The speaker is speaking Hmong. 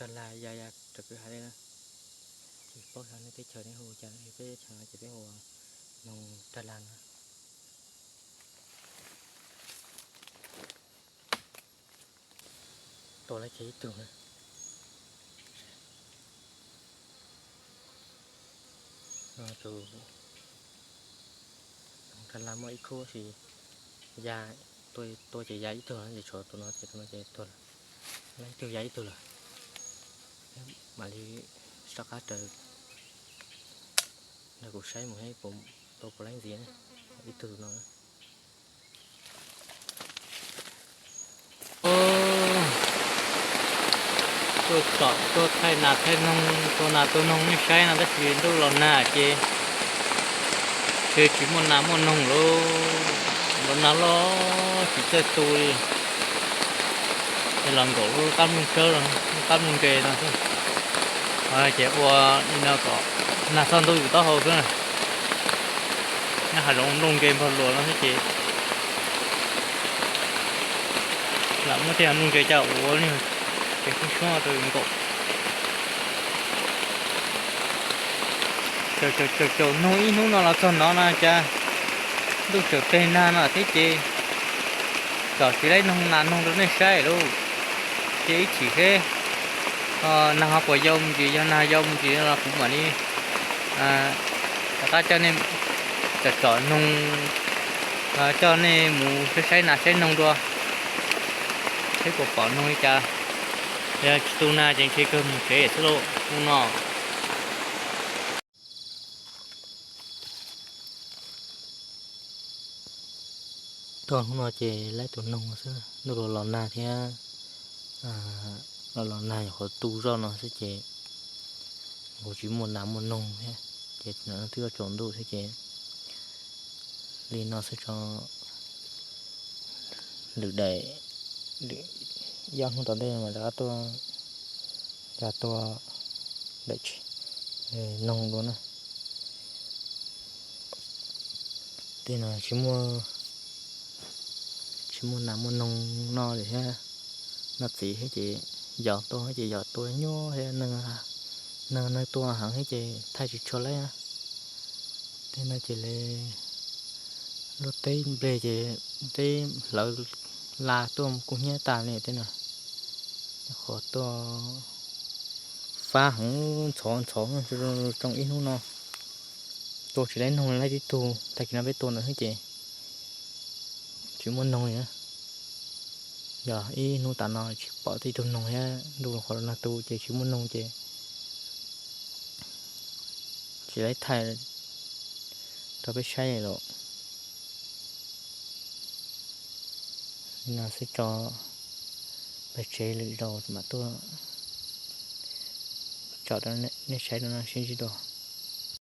Rag lag ya ya rau kwj ha li na. Tsis paub xyov nej teb chaws nej hu cas, peb chaw no ces peb hu noog rag lag na. Tua lawv kiag ib tug na. Tus noog rag lag muaj ib khub sis ya, tua ces ya ib tug, ces tshuav tus no ces tus no ces tuag lawm. Lawv ib tug ya ib tug lawm. Mam li soj qab raws nrog kuv saib mus seb puas tua puas laib ntxiv na. Ib tug no. Tuaj tsom tuaj thaij nas thaij noog, tua nas tua noog nej saib no tab sis ntuj los nag ces ntshe tsis muaj nas muaj noog lauj. Los nag los tsis txawj tu li. Ces los nkaum lub qab nplooj tsawb, lub qab nplooj nres no xwb. Ces ua li no kom nag txog ntuj yus taub hau xwb na. Nyob hav zoov nplooj nres npog luas no xwb ces lam muab tej hav nplooj nres coj ua li ces kub suab rau yus nkaum. Caum caum caum noog ib hnub no los txog no no cas ntuj tseem peg nag no thiab ces tsom tsis laib noog nas noog rau nej saib lauj. Ces ib chim seb nag ho puas yau mus ntsis, yog nag yau mus ntsis no los kuv mam li rov qab coj nej tsom tsom noog, coj nej mus saib saib nas saib noog dua, seb puas pom noog li cas. Yog tsis tu nag ces ntshe kawg mus tsev xwb lauj hnub no. Tuaj hnub no ces laib tus noog xwb, ntuj los los nag thiab, los los nag nyuam qhuav tu zoj no xwb ces kuj tsis muaj nas muaj noog thiab, ces twb yuav tsaus ntuj thiab ces li no xwb tso. Lwm daim, lwm ib ob hnub tom ntej mas rov qab tuaj, rov tuaj daim noog dua na. Tej no tsis muaj, tsis muaj nas muaj noog noj li thiab, noj txiv thiab ces yos tuaj ces yos tuaj nyuaj thiab, neeg, neeg tuaj heev thiab ces thaij tsis tshua laib na. Tej no ces li lub teb nplej ces teb hlawv la tuaj kub hnyiab tag li tej no. Nyuam qhuav tuaj fab heev, ntxhov ntxhov tsoo ib hnub no. Tua tsis laib noog laib tib tug, tag kis no peb tua ntawd xwb ces tsis muaj noog li na. Yog ib hnub tas no tsis pom tib tug noog thiab, ntuj los qhuav los nag tu ces tsis muaj noog ces tsis laib thaij rau peb saib li lawm. Li no xwb tso, peb tsev lwm zaus mam tuaj tsom rau nej saib rau no sib ntsib dua.